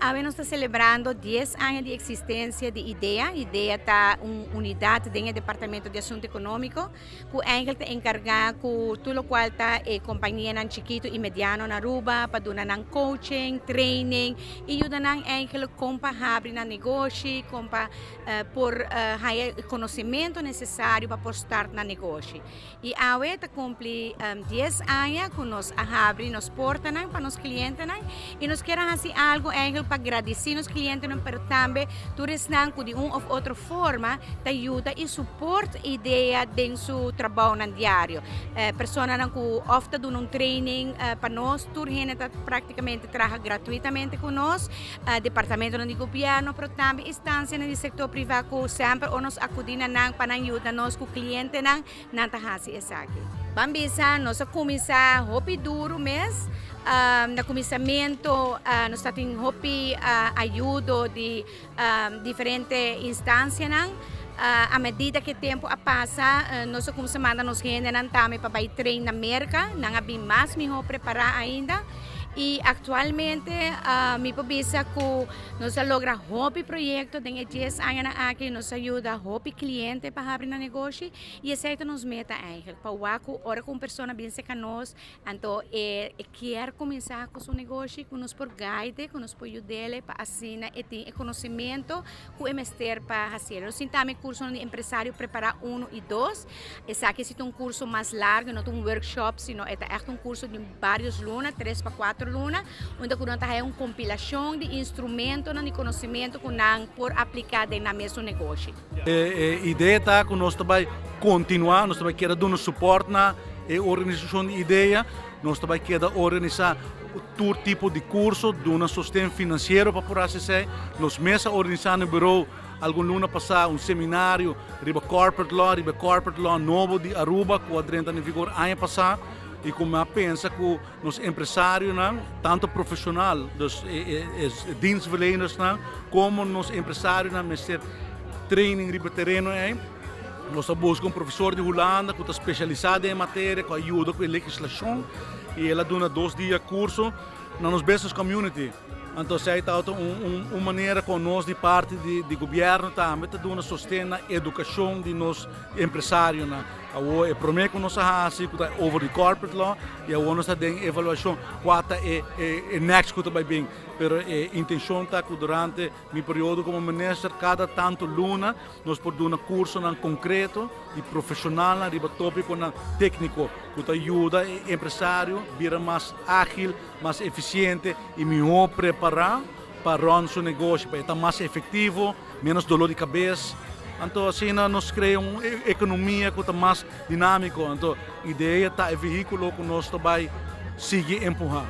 Awe nos ta celebrando 10 aña di existencia di IDEA. IDEA ta un unidad den e Departamento di Asunto Economico cu eigenlijk ta encarga cu tur locual ta e companianan chikito y mediano na Aruba pa duna nan coaching, training y yuda nan eigenlijk con pa habri nan negoshi, con pa por haya e conocimento necesario pa por start nan negoshi. Y awe ta cumpli 10 aña cu nos a habri nos portanan pa nos clientenan y nos kier a haci algo eigenlijk pa gradici nos clientenan pero tambe tur esnan cu di un of otro forma ta yuda y support IDEA den su trabounan diario. Personanan cu of ta duna un training pa nos, tur hende ta practicamente traha gratuitamente cu nos, departamentonan di gobierno pero tambe instancianan di sector priva cu semper ora nos acudi na nan pa nan yuda nos cu clientenan, nan ta hasi esaki. Ban bisa nos a kuminsá hopi duru mes. Na kuminsamentu nos ta tin hopi ayudo di diferente instansianan. A medida ku e tempu a pasa nos a kuminsá manda nos hendenan tambe pa bai train na Merka. Nan a bin mas mihó prepará ainda. I aktualmente mi por bisa ku nos a logra hopi proyekto den e dies añanan aki. Nos a yuda hopi kliente pa habri nan negoshi. I esei ta nos meta eigenlijk, pa wak ku ora ku un persona bin serka nos, anto e kier kuminsá ku su negoshi, ku nos por guide, ku nos por yud'é pa asina e tin e konosementu ku e mester pa hasié. Nos tin tambe kursonan di empresario prepará uno i dos. Esaki si ta un kurso mas largu, no ta un workshop, sino e ta ègt un kurso di barios luna, tres pa kuater luna, unda ku nan ta haña un kompilashon di instrumentonan di konosementu ku nan por apliká den nan mesun negoshi. E idea ta ku nos ta bai kontinuá, nos ta bai keda duna supòrt na e organisashon di IDEA, nos ta bai keda organisá tur tipo di kurso, duna sosten finansiero pa por hasi esei. Nos mes a organisá na buró algun luna pasá un seminario riba corporate law, riba e corporate law nobo di Aruba ku a drenta na vigor aña pasá i ku mi a pensa ku nos empresarionan, tanto profesional, dus e dienstverlenersnan, como nos empresarionan mester training riba tereno ei. Nos a busca un profesor di Hulanda cu ta specialisa den e materia, cu a yuda cu e legislacion y el a duna dos dia curso na nos business community. Anto esei tabata un manera con nos di parti di gobierno tambe ta duna sosten na educacion di nos empresarionan. Awor e prome ku nos a hasi ku ta over di corporate law i awor nos ta den evaluashon kua ta e e next ku ta bai bin. Pero e intenshon ta ku durante mi periodo komo minister kada tantu luna nos por duna kursonan konkreto di profeshonalnan riba topikonan tekniko ku ta yuda e empresario bira mas agil, mas efisiente i mihó prepará pa run su negoshi, pa e ta mas efektivo. Menos dolor di kabes. Anto asina nos krea un ekonomia ku ta mas dinámiko. Anto idea ta e vehíkulo ku nos ta bai sigui empuhá.